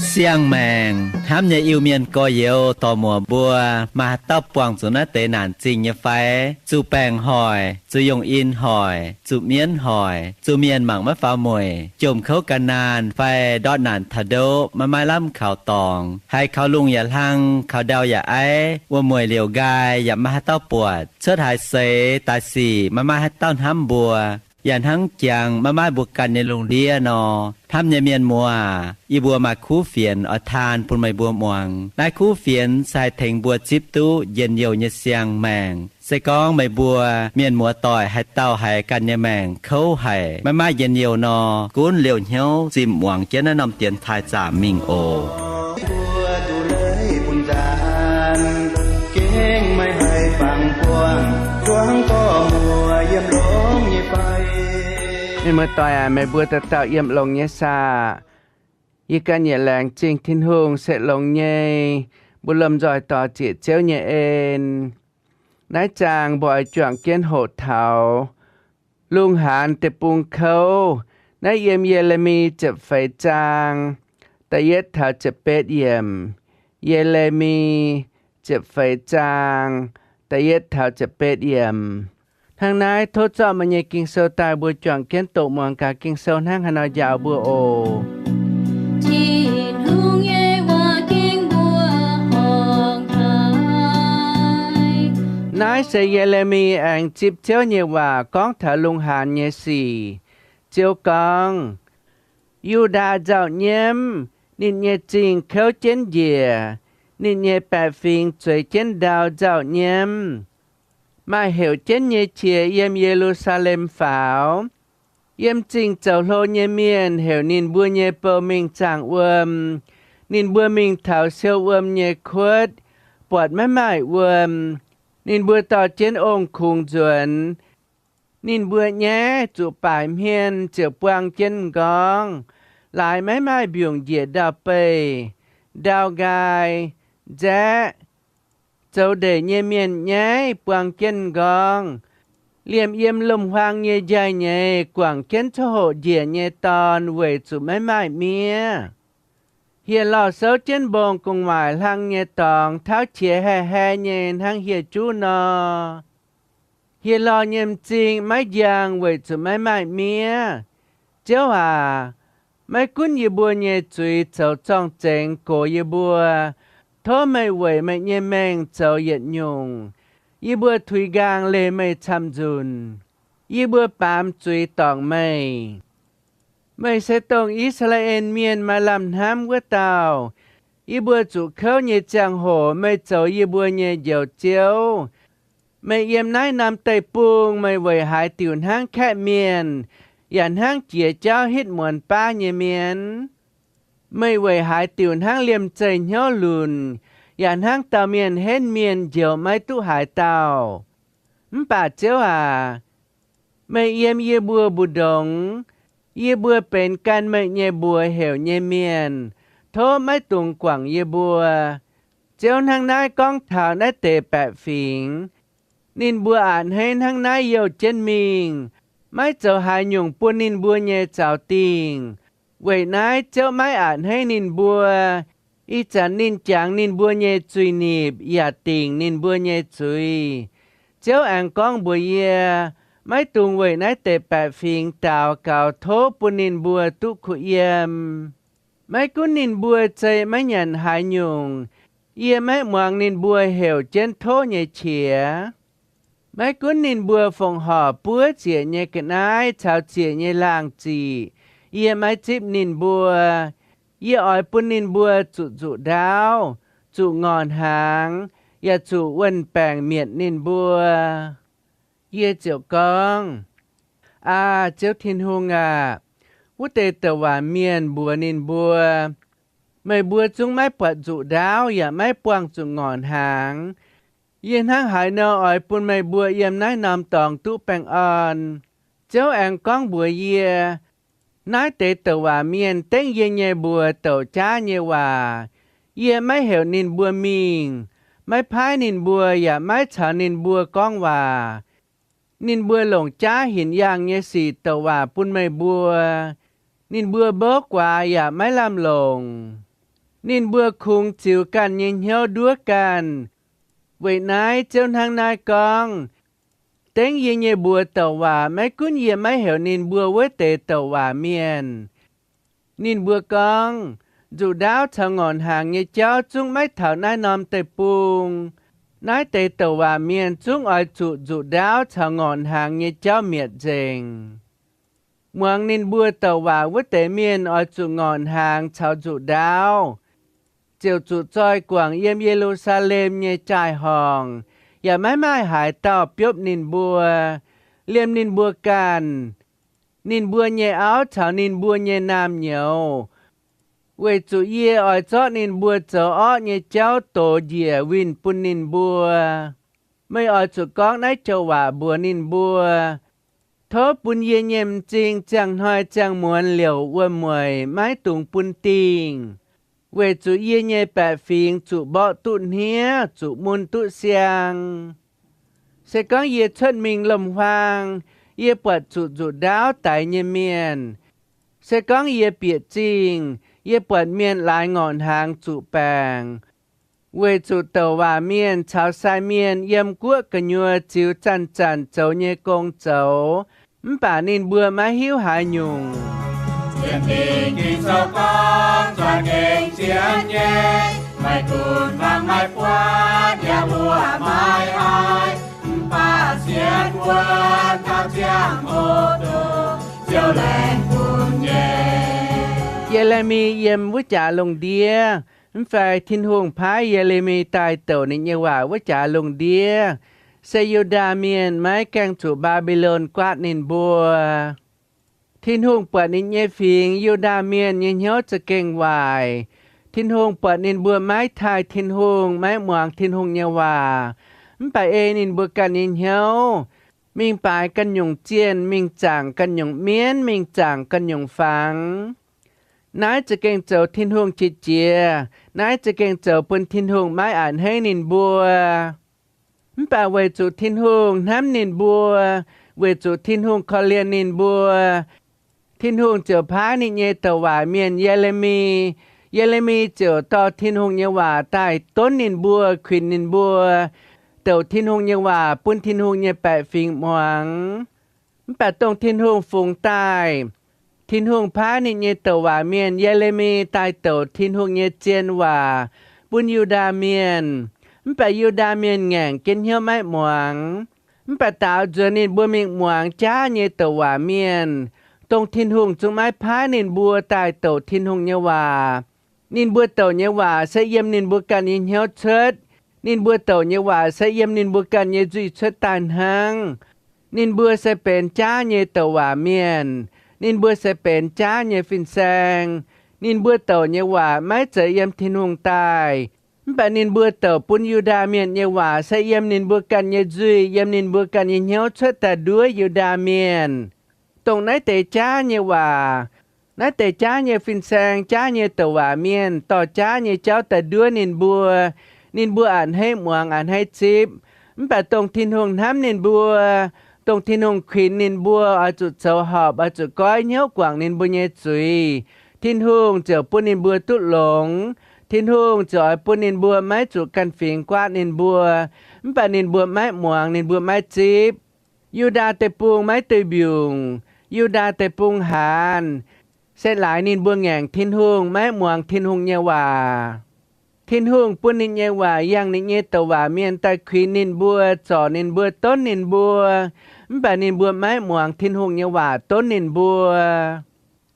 Siang-maengc hnamv nyei Iu-Mienh gorx-youz dorc-muoc mbuo, maaih haaix dauh buangh zuqc naaiv deix naanc zingh nyei fai? Zuqc baengc hoic, zuqc yongh in hoic, zuqc mienv hoic, zuqc mienh mangc maiv faaux mueic, jomc kouv gan naanh fai ndortv naanc taux ndoqv maiv maaih lamh kaux dorngx, haiz kaux lungh yaac hlang, kaux ndau yaac aiv, wuom-mueic liouc nqaai yaac maiv maaih haaix dauh buatc, cuotv haaix seix daaih sic maiv maaih haaix dauh hnamv mbuo, yaac hnangv jangx maiv maaih mbuo ganh nyei lungh ndiev nor. Hnamv nyei mienh muoz, yie mbuo maaih kuv fienx oix taan bun meih mbuo muangx. Naaiv kuv fienx se haih tengx mbuo zipv duqv njien-youh nyei siang-maengc. Se gorngv meih mbuo mienh muoz-doic haaix dauh haiz ganh nyei maengc kouv haic, maiv maaih njien-youh nor, gunv liouh hnyouv zimh muangx jienv naaiv norm dienx taaih zaamc mingh oc. Mbuo duqv leiz bun nzaanx, gengh maiv haih fangx buangh, zuangx dorh mbuo yiem longx nyei fai? Mienh muoz-doic aac, meih mbuo dauh dauh yiem longx nyei saah? Yie ganh yietc laengz zingh Tin-Hungh se longx nyei, mbuo lomh nzoih dorh zieqc Ziouv nyei en. Naaiv zaang mbuo oix juangc jienv hoqc taux Lungh Haanz Deic-Bung kouv. Naaiv yiem Ye^le^mi ziepc feix zaang, da'yietv taux ziepc betv yiemc. Ye^le^mi ziepc feix zaang, da'yietv taux ziepc betv yiemc. Hnangv naaiv, tov zorqv meih nyei Ging-Sou daaih, mbuo juangc jienv doqc muangx gaax Ging-Sou hnangv haaix nor njaaux mbuo oc. Tin-Hungh nyei waac gengh mbuo horngh haic. Naaiv se Ye^le^mi aengx zipv Ziouv nyei waac gorngv taux lungh haanz nyei sic. Ziouv gorngv, Yu^ndaa nzauh nyiemv, ninh nyei zingh kouv jienv njiec, ninh nyei baeqc fingx zueiz jienv ndau nzauh nyiemv. Maaih heuc jienv nyei qiex yiem Ye^lu^saa^lem faaux. Yiem zingh zoux hlo nyei mienh heuc ninh mbuo nyei bou mingh zaangh wuom. Ninh mbuo mingh taux siou wuom nyei kuotv, buatc maiv maaih wuom. Ninh mbuo dorh jienv ong-kungx nzuonx. Ninh mbuo nyaiv zuqc baaic hmien ziouc buang jienv m'nqorngv. Laaix maiv maaih mbiungc njiec ndau-beih, ndau nqaai, nzaeqv. Zoux ndeic nyei mienh nyaiv buang jienv m'nqorngv. Liemh yiem lomc-huaang nyei njai-nyeiz guangc jienv coqv hoqc njiec nyei dorn weic zuqc maiv maaih miev. Hieh lorh souv jienv mbong gu'nguaaic hlang nyei dorngx tauv qiex hae hae nyei hnangv hieh juv nor. Hieh lorh nyei m'zing maiv njang weic zuqc maiv maaih miev. Ziouv aac, maiv gunv yie mbuo nyei zuiz zoux zorng-zengx gox yie mbuo, tov meih weic meih nyei mengh zoux yietc nyungc. Yie mbuo tuix nqaang leih meih camv-nzunc. Yie mbuo baamz zuiz dorngc meih. Meih se dongh I^saa^laa^en Mienh maaih lamh hnamv wuov dauh. Yie mbuo zuqc kouv nyei ziangh hoc meih zoux yie mbuo nyei Njoux Ziouv. Meih yiem naaiv norm deic-bung meih weic haaix diuc hnangv kaeqv mienh, yaac hnangv jiex jauv hitv muonz baav nyei mienh? Meih weic haaix diuc hnangv liemh zeih hnyouv lunc, yaac hnangv dauh mienh henv mienh njoux maiv duqv haaix dauh? Mv baac Ziouv aac, meih yiem yie mbuo mbu'ndongx. Yie mbuo benx gan meih nyei mbuox heuc nyei mienh. Tov maiv dungx guangc yie mbuo. Ziouv hnangv naaiv gorngv taux naaiv deix baeqc fingx. Ninh mbuo a'hneiv hnangv naaiv youh jienv mingh, maiv zoux haaix nyungc bun ninh mbuo nyei zaux dingh. Weic naaiv Ziouv maiv a'hneiv ninh mbuo. Ih zanc ninh jangx ninh mbuo nyei zuiz-nipc yaac dingc ninh mbuo nyei zuiz. Ziouv aengx gorngv mbuox yie, maiv dungx weic naaiv deix baeqc fingx daux gaux tov bun ninh mbuo duqv kuh yiem. Maiv gunv ninh mbuo zei maiv nyanc haaix nyungc, yie maiv muangx ninh mbuo heuc jienv tov nyei qiex. Maiv gunv ninh mbuo fongc horc buov ziec nyei ga'naaiv caux ziec nyei laangh ziqc, yie maiv zipv ninh mbuo. Yie oix bun ninh mbuo zuqc nzuqc ndaauv, zuqc ngorc hnaangx, yaac zuqc wuon baengc mietc ninh mbuo. Yie ziouc gorngv, Aa, Ziouv Tin-Hungh aah! Wuov deix douc waac mienh mbuox ninh mbuo, meih mbuo zungv maiv buatc nzuqc ndaauv yaac maiv buangh zuqc ngorc hnaangx. Yie hnangv haaix nor oix bun meih mbuo yiem naaiv norm dorngx duqv baengh orn? Ziouv aengx gorngv mbuox yie, Naaiv deix douc waac mienh dengv yie nyei mbuox douc jaav nyei waac. Yie maiv heuc ninh mbuo mingh, maiv paaiv ninh mbuo yaac maiv caux ninh mbuo gorngv waac. Ninh mbuo longc jaav hinc yaangh nyei sic douc waac bun meih mbuo. Ninh mbuo mbouv guaax yaac maiv lamh longc. Ninh mbuo kungx ziux ganh nyei hnyouv nduov ganh. Weic naaiv Ziouv hnangv naaiv gorngv, Dengv yie nyei mbuox douc waac maiv gunv yie maiv heuc ninh mbuo wuov deix douc waac mienh. Ninh mbuo gorngv, Nzuqc ndaauv caux ngorc hnaangx nyei jauv zungv maiv taux naaiv norm deic-bung. Naaiv deix douc waac mienh zungv oix zuqc nzuqc ndaauv caux ngorc hnaangx nyei jauv mietc nzengc. Muangx ninh mbuo douc waac wuov deix mienh oix zuqc ngorc hnaangx caux nzuqc ndaauv, ziouc zuqc zoi guangc yiem Ye^lu^saa^lem nyei jaai-horngc, yaac maiv maaih haaix dauh biopv ninh mbuo. Liemh ninh mbuo ganh, ninh mbuo nyei auv caux ninh mbuo nyei naamh nyouz, weic zuqc yie oix zorqv ninh mbuo zoux orqv nyei jauv dox njiec winh bun ninh mbuo. Meih oix zuqc gorngv naaiv joux waac mbuox ninh mbuo, Tov bun yie nyei m'zing ziangh hnoi ziangh muonz liouc wuom-mueic, maiv dungx bun dingh, weic zuqc yie nyei baeqc fingx zuqc mborqv duqv hniev, zuqc mun duqv siang. Se gorngv yie cuotv mingh lohm-huaang, yie buatc zuqc nzuqc ndaauv daix nyei mienh. Se gorngv yie bieqc zingh, yie buatc mienh laaix ngorc hnaangx zuqc baengc, weic zuqc douc waac mienh caux sai mienh yiem guoqv gu'nyuoz ziux zanc-zanc zoux nyei gong zoux, mv baac ninh mbuo maiv hiuv haaix nyungc. Tin-Hungh gorngv, Zuangx gengh sienx nyei, maiv gunv fangx maiv buatc yaac mbuoqc maiv haih, mv baac sienx wuov dauh ziangh hoc duqv Ziouv laengz bun nyei. Ye^le^mi yiem wuov jaax lungh ndiev. Mv fai Tin-Hungh paaiv Ye^le^mi daaih douc ninh nyei waac wuov jaax lungh ndiev, se Yu^ndaa Mienh maiv gaengh zuqc Mbaa^mbi^lon guaatv ninh mbuo. Tin-Hungh buatc ninh nyei fingx, Yu^ndaa Mienh, nyei hnyouv za'gengh waaic. Tin-Hungh buatc ninh mbuo maiv taaih Tin-Hungh, maiv muangx Tin-Hungh nyei waac, mv baac ei ninh mbuo ganh nyei hnyouv, mingh baaix ganh nyungc zienh, mingh zaangc ganh nyungc mienv, mingh zaangc ganh nyungc fangx. Naaiv za'gengh zoux Tin-Hungh qiex jiez. Naaiv za'gengh zoux bun Tin-Hungh maiv a'hneiv ninh mbuo. Mv baac weic zuqc Tin-Hungh hnamv ninh mbuo, weic zuqc Tin-Hungh korv-lienh ninh mbuo, Tin-Hungh ziouc paaiv ninh nyei douc waac mienh, Ye^le^mi. Ye^le^mi ziouc dorh Tin-Hungh nyei waac daaih donv ninh mbuo, kuinx ninh mbuo, douc Tin-Hungh nyei waac bun Tin-Hungh nyei baeqc fingx muangx. Mv baac dongh Tin-Hungh fungx daaih, Tin-Hungh paaiv ninh nyei douc waac mienh, Ye^le^mi, daaih douc Tin-Hungh nyei zien waac bun Yu^ndaa Mienh. Mv baac Yu^ndaa Mienh ngaengc jienv hnyouv maiv muangx. Mv baac daaux nzuonx ninh mbuo mingh muangx jaav nyei douc waac mienh, dongh Tin-Hungh zungv maiv paaiv ninh mbuo daaih douc Tin-Hungh nyei waac. Ninh mbuo douc nyei waac se yiem ninh mbuo ganh nyei hnyouv cuotv. Ninh mbuo douc nyei waac se yiem ninh mbuo ganh nyei nzuih cuotv daaih hnangv. Ninh mbuo se benx jaav nyei douc waac mienh. Ninh mbuo se benx jaav nyei fin-saeng. Ninh mbuo douc nyei waac maiv zeiz yiem Tin-Hungh daaih. Mv baac ninh mbuo douc bun Yu^ndaa Mienh nyei waac se yiem ninh mbuo ganh nyei nzuih, yiem ninh mbuo ganh nyei hnyouv cuotv daaih nduov Yu^ndaa Mienh. Dongh naaiv deix jaav nyei waac, naaiv deix jaav nyei fin-saeng, jaav nyei douc waac mienh, dorh jaav nyei jauv daaih nduov ninh mbuo. Ninh mbuo a'hneiv muangx, a'hneiv zipv. Mv baac dongh Tin-Hungh hnamv ninh mbuo, dongh Tin-Hungh kuinx ninh mbuo oix zuqc zoux horpc, oix zuqc goiv hnyouv guangc ninh mbuo nyei zuiz, Tin-Hungh ziouc bun ninh mbuo duqv longx. Tin-Hungh ziouc oix bun ninh mbuo maiv zuqc ganh fingx guaatv ninh mbuo, mv baac ninh mbuo maiv muangx, ninh mbuo maiv zipv. Yu^ndaa Deic-Bung maiv duih mbiungc. Yu^ndaa Deic-Bung haanz, se laaix ninh mbuo ngaengc Tin-Hungh, maiv muangx Tin-Hungh nyei waac. Tin-Hungh bun ninh nyei waac yangh ninh nyei douc waac mienh daaih kuinx ninh mbuo, zorc ninh mbuo, donv ninh mbuo, mv baac ninh mbuo maiv muangx Tin-Hungh nyei waac donv ninh mbuo.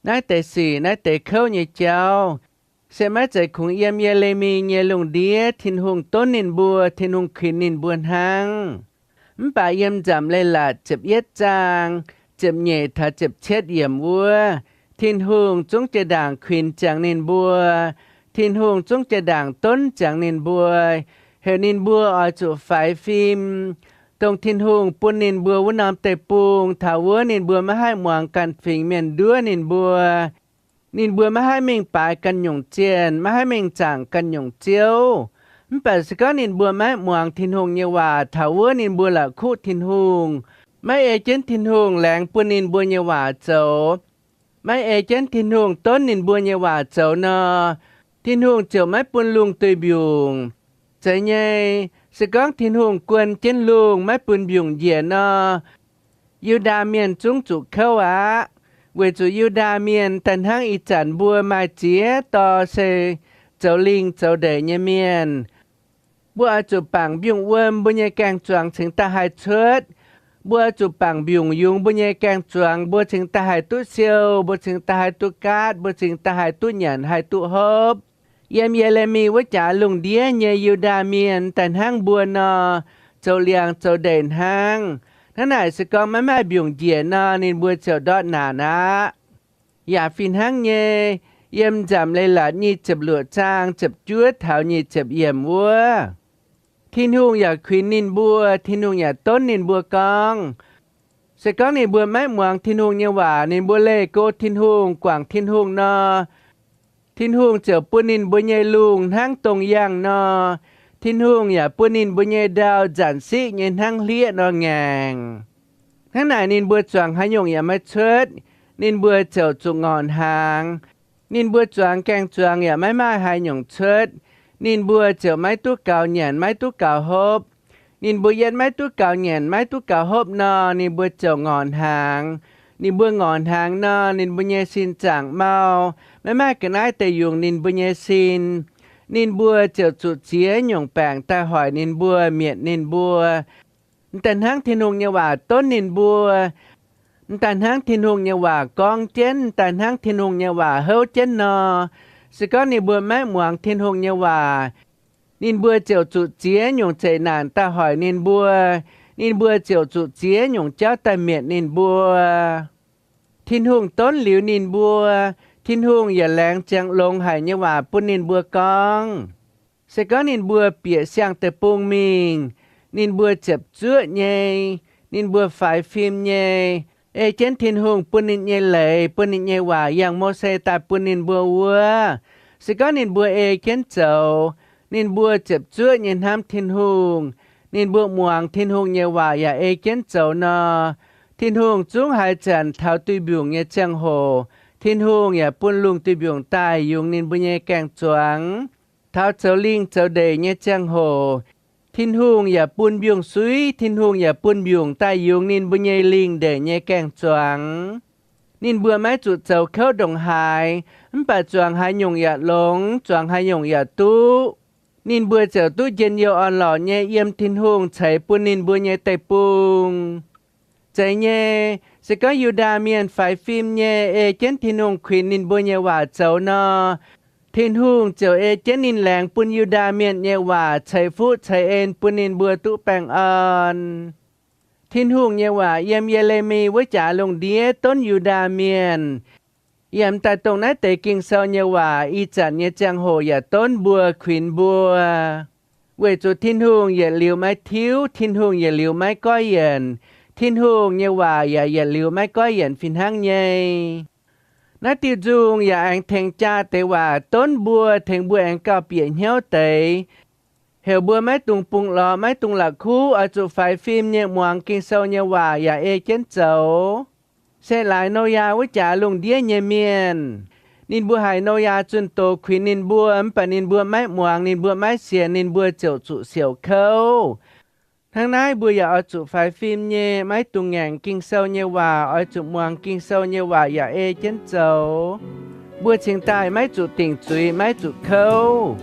Naaiv deix sic, naaiv deix kouv nyei jauv, se maiv zeiz kungx yiem Ye^le^mi nyei lungh ndiev Tin-Hungh donv ninh mbuo, Tin-Hungh kuinx ninh mbuo hnangv. Mv baac yiem Nzamc Leiz-Latc ziepc yietv zaang ziepc nyeic taux ziepc cietv yiemc wuov, Tin-Hungh zungv jiex ndaangc kuinx ziangx ninh mbuo. Tin-Hungh zungv jiex ndaangc donv ziangx ninh mbuo, heuc ninh mbuo oix zuqc faix fim, dongh Tin-Hungh bun ninh mbuo wuov norm deic-bung, taux wuov ninh mbuo maiv haih muangx ganh fingx mienh nduov ninh mbuo. Ninh mbuo maiv haih mingh baaix ganh nyungc zienh, maiv haih mingh zaangc ganh nyungc ziouv. Mv baac se gorngv ninh mbuo maiv muangx Tin-Hungh nyei waac, taux wuov ninh mbuo la'kuqv Tin-Hungh, maiv ei jienv Tin-Hungh laengz bun ninh mbuo nyei waac zoux, maiv ei jienv Tin-Hungh donv ninh mbuo nyei waac zoux nor, Tin-Hungh ziouc maiv bun lungh duih mbiungc. Zeiz nyei, se gorngv Tin-Hungh guon jienv lungh maiv bun mbiungc njiec nor, Yu^ndaa Mienh zungv zuqc kouv aqv. Weic zuqc Yu^ndaa Mienh daaih hnangv ih zanc mbuo maaih ziex dorh se zoux lingh zoux ndeic nyei mienh. Mbuo oix zuqc bangc mbiungc-wuom mbuo nyei gaeng-zuangx cingx daaih haih cuotv. Mbuo oix zuqc bangc mbiungc yungz mbuo nyei gaeng-zuangx mbuo cingx daaih haih duqv siou, mbuo cingx daaih haih duqv gaatv, mbuo cingx daaih haih duqv nyanc, haih duqv hopv. Yiem Ye^le^mi wuov jaax lungh ndiev nyei Yu^ndaa Mienh daaih hnangv mbuo nor, zoux liangx zoux ndeic hnangv. Hnangv naaic se gorngv maiv maaih mbiungc njiec nor, ninh mbuo ziouc ndortv naanc aqv. Yaac fih hnangv nyei, yiem Nzamc Leiz-Latc nyic ziepc luoqc zaang ziepc juov taux nyic ziepc yiemc wuov, Tin-Hungh yaac kuinx ninh mbuo, Tin-Hungh yaac donv ninh mbuo gorngv, se gorngv ninh mbuo maiv muangx Tin-Hungh nyei waac, ninh mbuo leih go Tin-Hungh, guangc Tin-Hungh nor, Tin-Hungh ziouc bun ninh mbuo nyei lungh hnangv dongh yangh nor, Tin-Hungh yaac bun ninh mbuo nyei ndau nzanc siqv nyei hnangv hlieqv nor ngaengc. Hnangv naaic ninh mbuo zuangx haaix nyungc yaac maiv cuotv, ninh mbuo ziouc zuqc ngorc hnaangx. Ninh mbuo zuangx gaeng-zuangx yaac maiv maaih haaix nyungc cuotv, ninh mbuo ziouc maiv duqv gaux nyanc, maiv duqv gaux hopv. Ninh mbuo yiem maiv duqv gaux nyanc, maiv duqv gaux hopv nor, ninh mbuo ziouc ngorc hnaangx. Ninh mbuo ngorc hnaangx nor, ninh mbuo nyei sin zaangc mau, maiv maaih ga'naaiv daaih yungz ninh mbuo nyei sin. Ninh mbuo ziouc zuqc ziex nyungc baengc daaih hoic ninh mbuo, mietc ninh mbuo. M'daaih hnangv Tin-Hungh nyei waac donv ninh mbuo, m'daaih hnangv Tin-Hungh nyei waac gorngv jienv, m'daaih hnangv Tin-Hungh nyei waac houv jienv nor, se gorngv ninh mbuo maiv muangx Tin-Hungh nyei waac, ninh mbuo ziouc zuqc ziex nyungc zeqc naanc daaih hoic ninh mbuo. Ninh mbuo ziouc zuqc ziex nyungc jauv daaih mietc ninh mbuo. Tin-Hungh donv liuz ninh mbuo, Tin-Hungh yaac laengz ziangx longx haic nyei waac bun ninh mbuo gorngv. Se gorngv ninh mbuo bieqc siang-deic-bung mingh, ninh mbuo ziepc zuoqv nyei, ninh mbuo faix fim nyei, ei jienv Tin-Hungh bun ninh nyei leiz, bun ninh nyei waac yangh Mose daaih bun ninh mbuo wuov. Se gorngv ninh mbuo ei jienv zoux, ninh mbuo ziepc zuoqv nyei hnamv Tin-Hungh, ninh mbuo muangx Tin-Hungh nyei waac yaac ei jienv zoux nor, Tin-Hungh zungv haaix zanc taux duih mbiungc nyei ziangh hoc, Tin-Hungh yaac bun lungh duih mbiungc daaih yungz ninh mbuo nyei gaeng-zuangx. Taux zoux lingh zoux ndeic nyei ziangh hoc, Tin-Hungh yaac bun mbiungc-suiv, Tin-Hungh yaac bun mbiungc daaih yungz ninh mbuo nyei lingh ndeic nyei gaeng-zuangx. Ninh mbuo maiv zuqc zoux kouv ndongc haaix, mv baac zuangx haaix nyungc yaac longx, zuangx haaix nyungc yaac duqv. Ninh mbuo ziouc duqv njien-youh orn-lorqc nyei yiem Tin-Hungh ceix bun ninh mbuo nyei deic-bung. Zeiz nyei, se gorngv Yu^ndaa Mienh faix fim nyei ei jienv Tin-Hungh kuinx ninh mbuo nyei waac zoux nor, Tin-Hungh ziouc ei jienv ninh laengz bun Yu^ndaa Mienh nyei waac ceix fuqv ceix en bun ninh mbuo duqv baengh orn. Tin-Hungh nyei waac yiem Ye^le^mi wuov jaax lungh ndiev donv Yu^ndaa Mienh. Yaac m'daaih dongh naaiv deix Ging-Sou nyei waac ih zanc nyei ziangh hoc yaac donv mbuo, kuinx mbuo. Weic zuqc Tin-Hungh yietc liuz maiv tiuv, Tin-Hungh yietc liuz maiv goiv yienc, Tin-Hungh nyei waac yaac yietc liuz maiv goiv yienc fih hnangv nyei. Naaiv diuh nzung yaac aengx tengx jaa deix waac donv mbuo, tengx mbuo aengx gauh bieqc hnyouv deix. Heuc mbuo maiv dungx bungx lorz, maiv dungx la'kuqv, oix zuqc faix fim nyei muangx Ging-Sou nyei waac yaac ei jienv zoux. Se laaix Noyaa wuov jaax lungh ndiev nyei mienh, ninh mbuo haiz Noyaa zunh doz kuinx ninh mbuo, mv baac ninh mbuo maiv muangx, ninh mbuo maiv sienx, ninh mbuo ziouc zuqc siouc kouv. Hnangv naaiv mbuo yaac oix zuqc faix fim nyei, maiv dungx ngaengc Ging-Sou nyei waac, oix zuqc muangx Ging-Sou nyei waac yaac ei jienv zoux. Mbuo cingx daaih maiv zuqc dingc zuiz, maiv zuqc kouv.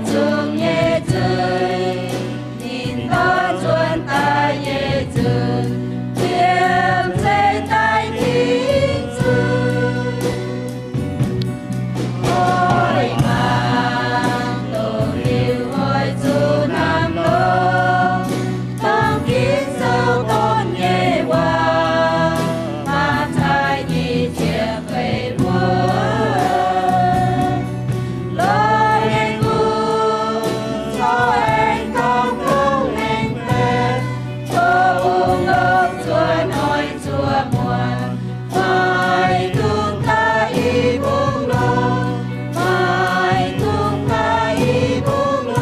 zuqc nyei zuiz, ninh dorh nzuonx daaih nyei zuiz, yiem zeiv daaih dingc zuiz. Oix mangc dongh liuz oix zuqc hnamv longx, dongh Ging-Sou gorngv nyei waac, maaih taaih nyei ziec feix wuov. Lorz lengh guv, corc aengx gorngv longx lengh baeqc, tov ungx longc zuonx oix zuqc muonc, maiv dungx daaih i bung longx, maiv dungx daaih i bung longx.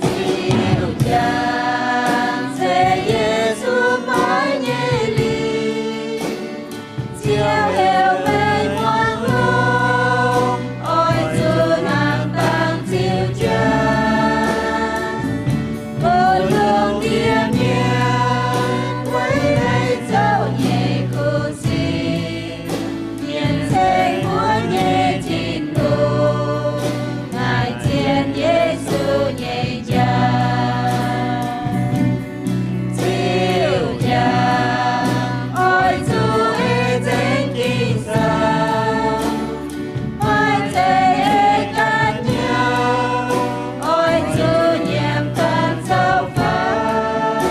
Ziouv jangx se Yesu maiv nyei lingc. Ziouv heuc meih muangx longx, oix zuqc hnangv dangh Ziouv jangx. Bun lungh ndiev mienh weic meih zoux nyei kuv sic, mienh ceng mbuo nyei Tin-Hungh, naaic zien Yesu nyei njang. Ziouv njang, oix zuqc ei nzengc Ging-Sou, maaih zeiz ei ganh nyauv, oix zuqc nyiemc ganh zoux faix.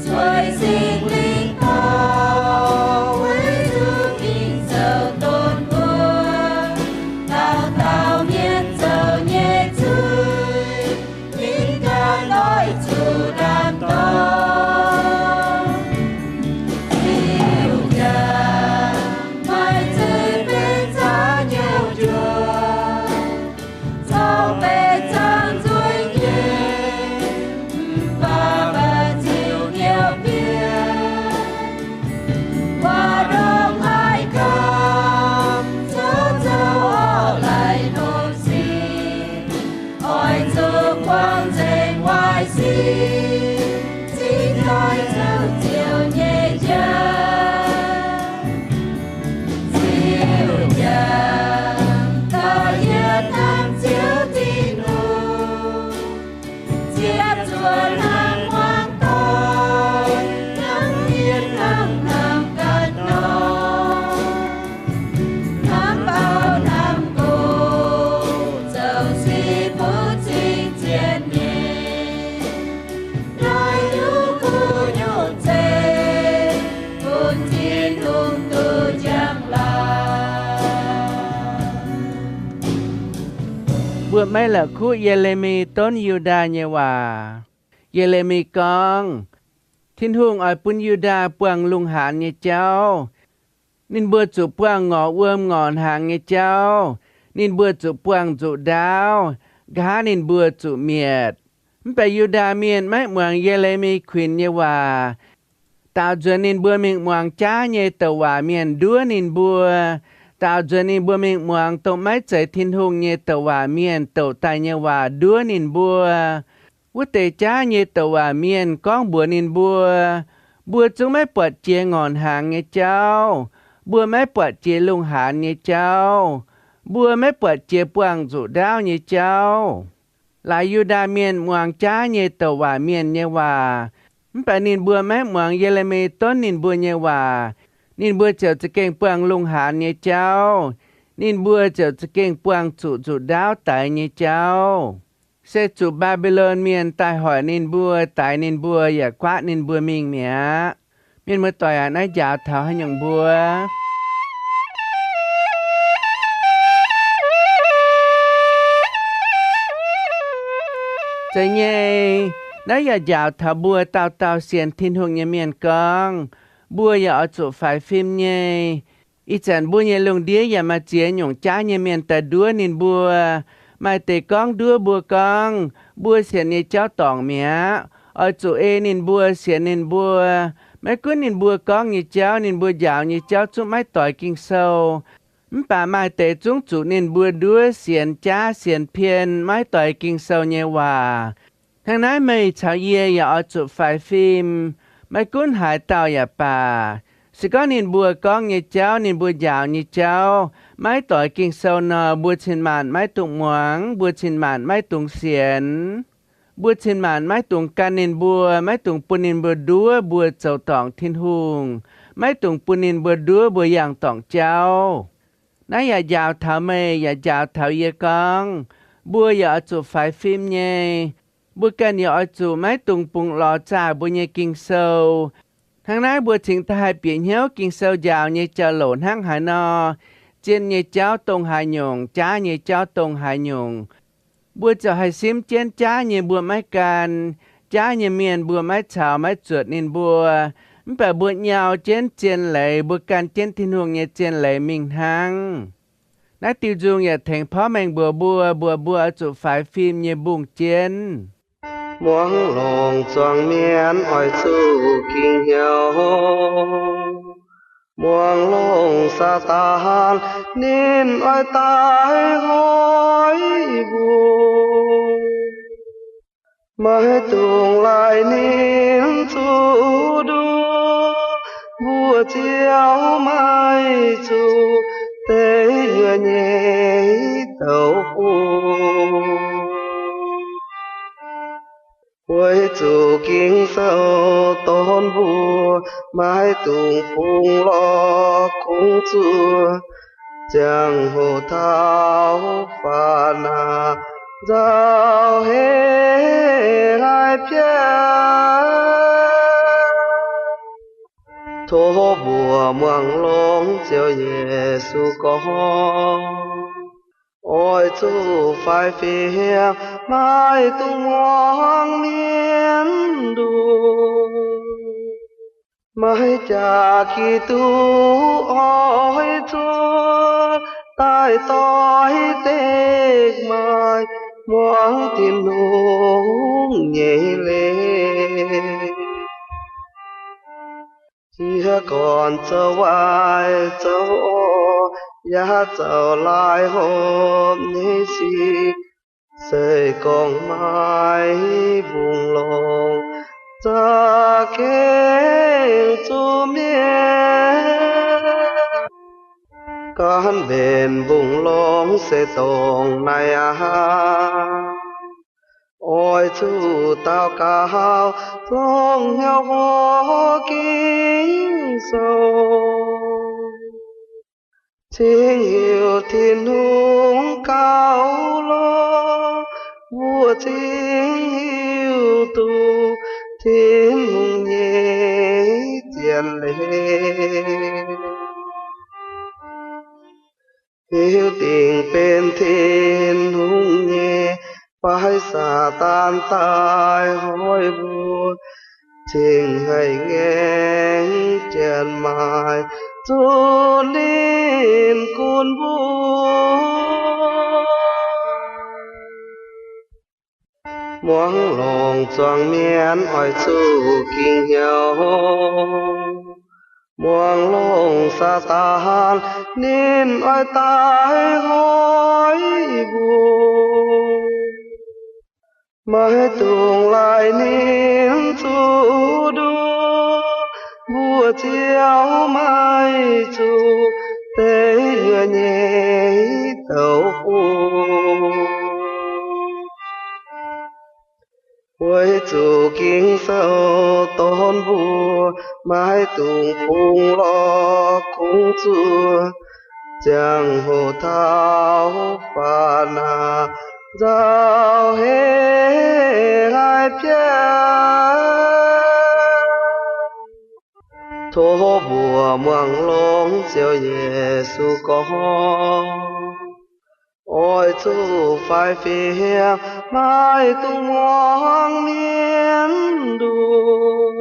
Zueiz Singx Lingh dorh, weic zuqc Ging-Sou donx mbuo dauh dauh mienh zoux nyei zuiz, ninh ganh oix zuqc hnamv dorh. Ziouv njang, maaih zeiz benx zaax nyouv njuov, caux benx zaax nzueic nyei, mv baac mbu'ziex nyei biauv, waac ndongc haaix gorngv, zoux zoux orqv laaic hopv sic, oix zuqc buangh nzengc waaic sic, cingx daaih zoux Ziouv nyei njang. Ziouv njang, da'yietv hnamv Ziouv Tin-Hungh, ziepc zuoqv hnangv muangx doic, hnangv mienh hnangv hnamv ganh nor, hnamv bauh hnamv gox, zoux sic butv cing zien nyei, naaiv nyungc kuv nyungc ceng, bun Tin-Hungh duqv njang laangc. Mbuo maiv la'kuqv Ye^le^mi donv Yu^ndaa nyei waac. Ye^le^mi gorngv, Tin-Hungh oix bun Yu^ndaa buangh lungh haanz nyei jauv. Ninh mbuo zuqc buangh ngorc wuom ngorc hnaangx nyei jauv. Ninh mbuo zuqc buangh nzuqc ndaauv, nqa'haav ninh mbuo zuqc mietc. Mv baac Yu^ndaa Mienh maiv muangx Ye^le^mi kuinx nyei waac. Daaux nzuonx ninh mbuo mingh muangx jaav nyei douc waac mienh nduov ninh mbuo. Daaux nzuonx ninh mbuo mingh muangx dongh maiv zeiz Tin-Hungh nyei douc waac mienh douc daaih nyei waac nduov ninh mbuo. Wuov deix jaav nyei douc waac mienh gorngv mbuox ninh mbuo, mbuo zungv maiv buatc jiex ngorc hnaangx nyei jauv, mbuo maiv buatc jiex lungh haanz nyei jauv, mbuo maiv buatc jiex buangh nzuqc ndaauv nyei jauv. Laaix Yu^ndaa Mienh muangx jaav nyei douc waac mienh nyei waac, mv baac ninh mbuo maiv muangx Ye^le^mi donv ninh mbuo nyei waac. Ninh mbuo ziouc za'gengh buangh lungh haanz nyei jauv. Ninh mbuo ziouc za'gengh buangh zuqc nzuqc ndaauv daix nyei jauv. Se zuqc Mbaa^mbi^lon Mienh daaih hoic ninh mbuo, daix ninh mbuo, yaac guaatv ninh mbuo mingh mi'aqv. Mienh muoz-doic aac, naaiv njaaux taux haaix nyungc mbuo? Zeiz nyei, naaiv yaac njaaux taux mbuo dauh dauh sienx Tin-Hungh nyei mienh gorngv, mbuo yaac oix zuqc faix fim nyei. Ih zanc mbuo nyei lungh ndiev yaac maaih ziex nyungc jaav nyei mienh daaih nduov ninh mbuo. Maaih deix gorngv nduov mbuo gorngv, mbuo sienx nyei jauv dorngc mi'aqv, oix zuqc ei ninh mbuo, sienx ninh mbuo. Maiv gunv ninh mbuo gorngv nyei jauv, ninh mbuo njaaux nyei jauv zungv maiv doix Ging-Sou. Mv baac maaih deix zungv zuqc ninh mbuo nduov sienx jaav sienx pien, maiv doix Ging-Sou nyei waac. Hnangv naaiv meih caux yie yaac oix zuqc faix fim, maiv gunv haaix dauh yaac baac. Se gorngv ninh mbuo gorngv nyei jauv, ninh mbuo njaaux nyei jauv maiv doix Ging-Sou nor, mbuo cin-maanc maiv dungx muangx, mbuo cin-maanc maiv dungx sienx. Mbuo cin-maanc maiv dungx gan ninh mbuo, maiv dungx bun ninh mbuo nduov mbuo zoux dorngc Tin-Hungh, maiv dungx bun ninh mbuo nduov mbuo yangh dorngc jauv. Naaiv yaac njaaux taux meih, yaac njaaux taux yie gorngv, mbuo yaac oix zuqc faix fim nyei. Mbuo ganh yaac oix zuqc maiv dungx bungx lorz zaah mbuo nyei Ging-Sou. Hnangv naaiv mbuo cingx daaih haih bieqc hnyouv Ging-Sou njaaux nyei jauv-louc hnangv haaix nor, zien nyei jauv dongh haaix nyungc, jaav nyei jauv dongh haaix nyungc. Mbuo ziouc haih simv jienv jaav nyei mbuo maiv gan, jaav nyei mienh mbuo maiv caux maiv zuotc ninh mbuo. Mv baac mbuo nyau jienv zien leiz, mbuo gan jienv Tin-Hungh nyei zien leiz mingh hnangv. Naaiv diuh nzung yaac tengx porv mengh mbuox mbuo, mbuox mbuo oix zuqc faix fim nyei mbungh jienv. Muangx longc zuangx mienh oix zuqc ging hnyouv. Muangx longc Saadaan, ninh oix daaih hnoi mbuo. Maiv dungx laaic ninh zuqc nduov, mbuo ziouc maiv zuqc deix nyuonh nyei douz-fun. Weic zuqc Ging-Sou dorn mbuo, maiv dungx bungx lorz kungx zuqc ziangh hoc taux faatv naanc nzauh heh haih biauv. Tov mbuo muangx longx Ziouv Yesu gorngv, oix zuqc faix fim, maiv dungx muangx mienh nduov. Maaih jaax Giduc oix zuqc daaih doix dekc maaih muangx Tin-Hungh nyei leiz. Yie gorn zoux waaic zoux orc, yaac zoux laaic hopv nyei sic, se gorngv maaih mbungh longc za'gengh zuqc mietc. Gorngv mbenc mbungh longc se dongh naaiv aqv. Oix zuqc daux gaux longc hnyouv hoqc Ging-Sou, cingx hiuv Tin-Hungh gauh longx, mbuo cingx hiuv duqv Tin-Hungh nyei zien leiz. Hiuv dingc benx Tin-Hungh nyei, fai Saadaan daaih hnoi mbuo, cingx haih ngaengc janx maaic zuqc ninh gunv mbuo. Muangx longc zuangx mienh oix zuqc ging hnyouv, muangx longc Saadaan ninh oix daaih hnoi mbuo. Maiv dungx laaic ninh zuqc nduov, mbuo ziouc maiv zuqc deix nyuonh nyei douz-fun. Weic zuqc Ging-Sou dorn mbuo, maiv dungx bungx lorz kungx zuqc ziangh hoc taux faatv naanc nzauh heh haih biauv. Tov mbuo muangx longx Ziouv Yesu gorngv, oix zuqc faix fim, maiv dungx muangx mienh nduov.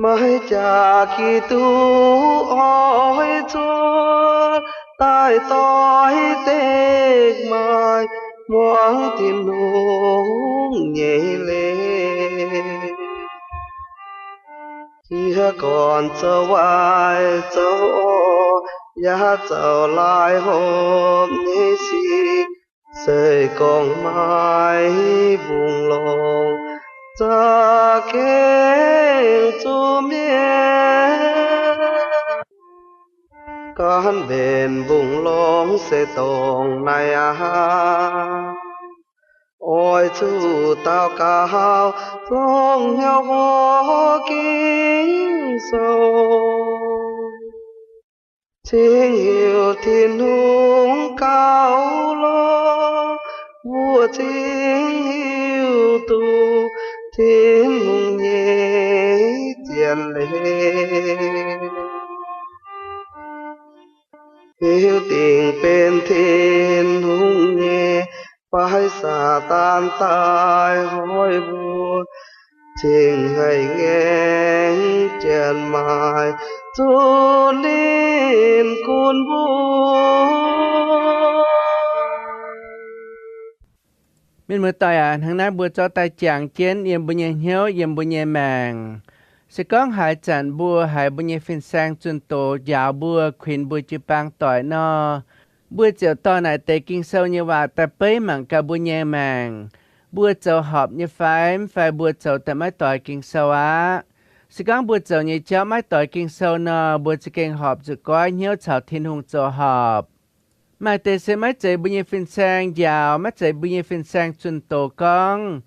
Maaih jaax Giduc oix zuqc daaih doix dekc maaih muangx Tin-Hungh nyei leiz. Yie gorn zoux waaic zoux orc, yaac zaux laaix hopv nyei sic, se gorngv maaih mbungh longx za'gengh zuqc mietc. Gorngv mbenc mbungh longx se dongh naaiv aqv. Oix zuqc daux gaux, zorng hnyouv hlo Ging-Sou, cingx hiuv Tin-Hungh gauh longx, mbuo cingx hiuv duqv Tin-Hungh nyei zien leiz. Hiuv dingc benx Tin-Hungh nyei fai Saadaan daaih hnoi mbuo, cingx haih ngaengc janx maaic zuqc ninh gunv mbuo. Mienh muoz-doic aac, hnangv naaiv mbuo zorqv daaih jangx jienv yiem mbuo nyei hnyouv, yiem mbuo nyei maengc. Se gorngv haaix zanc mbuo haiz mbuo nyei fin-saeng zunh doz njaaux mbuo, kuinx mbuo jiu-baang doic nor, mbuo ziouc dorh naaic deix Ging-Sou nyei waac daaih beiv mangc gaax mbuo nyei maengc, mbuo zoux horpc nyei fai mv fai mbuo zoux daaih maiv doix Ging-Sou aqv. Se gorngv mbuo zoux nyei jauv maiv doix Ging-Sou nor, mbuo za'gengh horpc zuqc goiv hnyouv caux Tin-Hungh zoux horpc. Maaih deix se maiv zeiz mbuo nyei fin-saeng njaaux, maiv zeiz mbuo nyei fin-saeng zunh doz gorngv,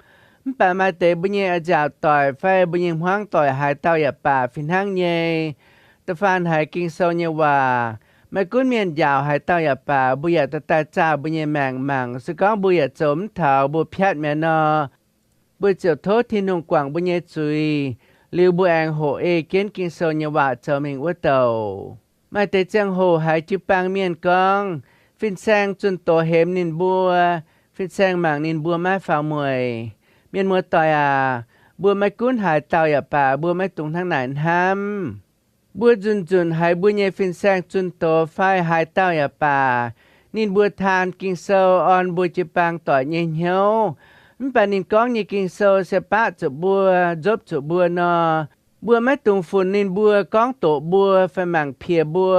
mv baac maaih deix mbuo nyei a'nziaauc doic fai mbuo nyei hmuangv doic haaix dauh yaac baac fih hnangv nyei, da'faanh haiz Ging-Sou nyei waac, maiv gunv mienh njaaux haaix dauh yaac baac, mbuo yaac daaih daaih zaah mbuo nyei maengc mangc. Se gorngv mbuo yaac zoux mv taux, mbuo piatv mi'aqv nor, mbuo ziouc tov Tin-Hungh guangc mbuo nyei zuiz, liuz mbuo aengx hoqc ei jienv Ging-Sou nyei waac zoux mingh wuov douc. Maaih deix ziangh hoc haiz jiu-baang mienh gorngv, fin-saeng zunh doz hemx ninh mbuo, fin-saeng mangc ninh mbuo maiv faaux mueic. Mienh muoz-doic aac, mbuo maiv gunv haaix dauh yaac baac, mbuo maiv dungx hnangv naaic hnamv. Mbuo nzunc nzunc haiz mbuo nyei fin-saeng zunh doz fai haaix dauh yaac baac, ninh mbuo taan Ging-Sou orn mbuo jiu-baang doic nyei hnyouv, mv baac ninh gorngv nyei Ging-Sou se baqv zuqc mbuo, nzopv zuqc mbuo nor, mbuo maiv dungx funx ninh mbuo gorngv doqc mbuo fai mangc piex mbuo,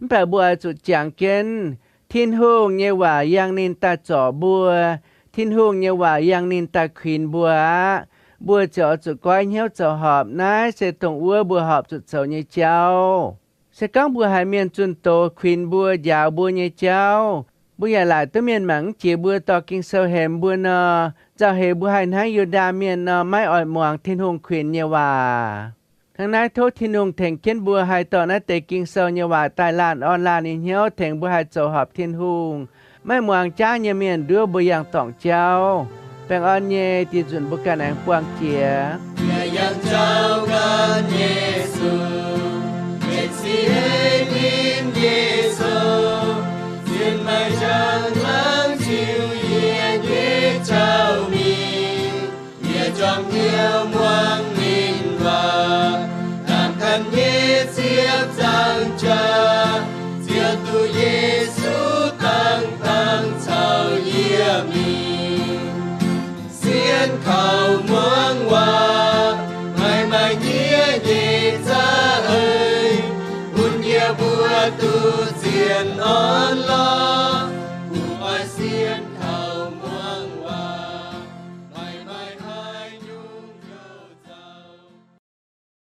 mv baac mbuo oix zuqc jangx jienv Tin-Hungh nyei waac yangh ninh daaih zorc mbuo, Tin-Hungh nyei waac yangh ninh daaih kuinx mbuo aqv. Mbuo ziouc oix zuqc goiv hnyouv zoux horpc. Naaiv se dongh wuov mbuo horpc zuqc zoux nyei jauv. Se gorngv mbuo haiz mienh zunh doz kuinx mbuo, njaaux mbuo nyei jauv, mbuo yaac laaic duqv mienh mangc mv jiex mbuo dorh Ging-Sou hemx mbuo nor, nzauh heix mbuo haih hnangv Yu^ndaa Mienh nor, maiv oix muangx Tin-Hungh kuinx nyei waac. Hnangv naaiv tov Tin-Hungh tengx jienv mbuo haih dorh naaiv deix Ging-Sou nyei waac daaih laanh orn laanh nyei hnyouv, tengx mbuo haih zoux horpc Tin-Hungh, maiv muangx jaav nyei mienh nduov mbuo yangh dorngc jauv. Baengh orn nyei, diex nzunc mbuo ganh aengx buangh jiex. Yie yangh jauv gan Yesu, mbenc sic hei ninh nyei sou, zien maaih njang hlang ziux yie nyei jauv mingh. Yie juangc hnyouv muangx ninh waac, dangx ganh nyei ziepc nzaangc jaax, ziouc duqv Yesu dangh dangh caux yie mingh. Sienx kaux muangx waac, maaih maaih nyiemv nyei za'eix, bun yie mbuo duqv zien orn lorqc.